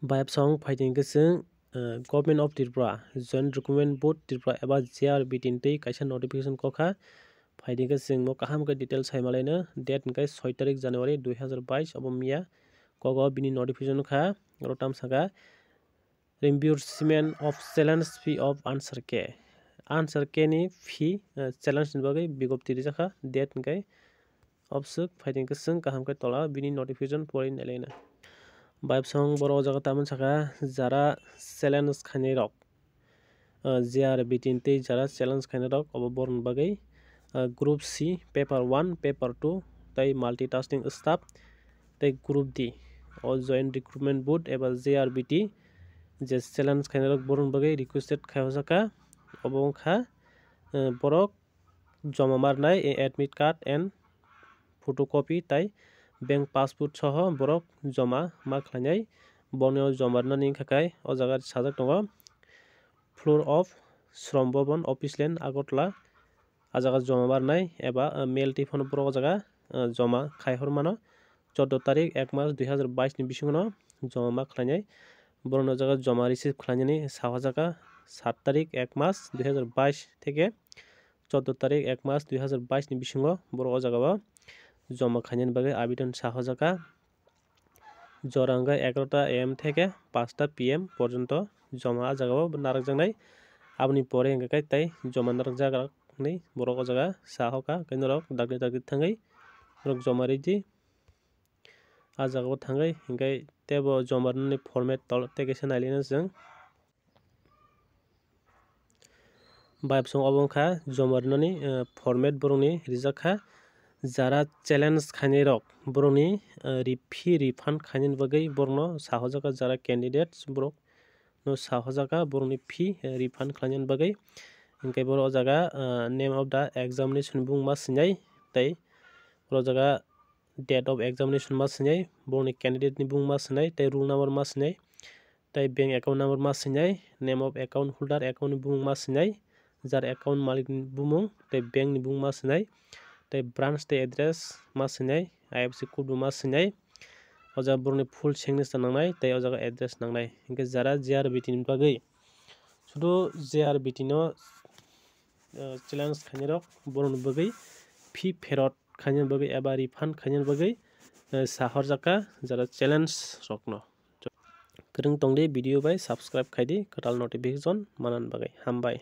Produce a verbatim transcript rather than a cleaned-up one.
Bayapsong phaidi hwnkhe chwng, eh, Government of Tripura, Joint Recruitment Board Tripura eba J R B T ni twi kaisa notification kokha. Phaidi hwnkhe chwng mo kaham khe detail sai malaino. Date hwnkhe soi tarik January dui hazar bais obo miya. Kogo bini notification kha, oro tam saka reimbursement of challenge fee of answer key. Answer key ni fee, eh, challenge ni bagwi bigopti rijakha. Date hwnkhe obswk phaidi hwnkhe chwng kaham khe tola bini notification pori nailaina. Bayapsong borok o jaga tamoni saka jara challenge khainai rok, ah, J R B T ni tei jara challenge khainai rok obo borokni bagwi, ah, Group C paper one, paper two tei multitasking staff tei Group D o Joint Recruitment Board eba J R B T je challenge khainai rok borokni bagwi requested khai hojakha. Obo wngkha, ah, borok joma marnai admit card and photocopy tai bank passbook soho borok joma ma khlainai. Bono joma rwnani wngkha khe o jaga sajak tongo Floor of Shram Bhavan, Office Lane, Agartala. A jaga joma marnai eba, ah, mail twi phano borok o jaga, ah, joma khai hor mano. Chordo tarik ek mas dui hazar bais ni bisingo no joma ma khlainai. Borokno o jaga joma receive khlainani sahojakha sat tarik ek mas dui hazar bais theke chordo tarik ek mas dui hazar bais ni bisingo borok o jaga o joma khainani bagwi abidon sahojakha. Jora hwnkhe egarota A M theke panchta P M porjonto joma a jaga o narwkjaknai. Aboni pore hwnkhe khe tei joma narwkjak rok hinwi borok o jaga sahokha, hwnkhe norok dakti dakti thangwi norok joma ridi. A jaga o thangwi hwnkhe teibo joma rwnani format tei kaisa nailaina chwng. Bayapsong obo wngkha joma rwnani, eh, format borokni rijak kha. Jara challenge khainai rok borokni, eh, ri-, fee refund khainani bagwi borokno sahojakha, jara candidates borokno sahojakha borokni fee, eh, refund khlainani bagwi. Hwnkhe borok o jaga, eh, name of the examination bung ma swinai tei borok o jaga date of examination ma swinai, borokni candidate ni bung ma swinai tei roll number ma swinai. Tei bank account number ma swinai, name of account holder, account ni bumung ma swinai, jar account malik ni bumung tei bank ni bumung ma swinai, tei branch tei address ma swinai, I F S C code bo ma swinai. O jaga borokni full signature nangnai tei o jaga address nangnai. Hinkhe jara J R B T ni bagwi, sudu J R B T no, eh, challenge khainai rok borokni bagwi fee pherot khainani bagwi eba refund khainani bagwi, eh, sahorjakha jara challenge rokno. Kwrwng tongdi video bai subscribe khaidi kwtal notification manani bagwi. Hambai.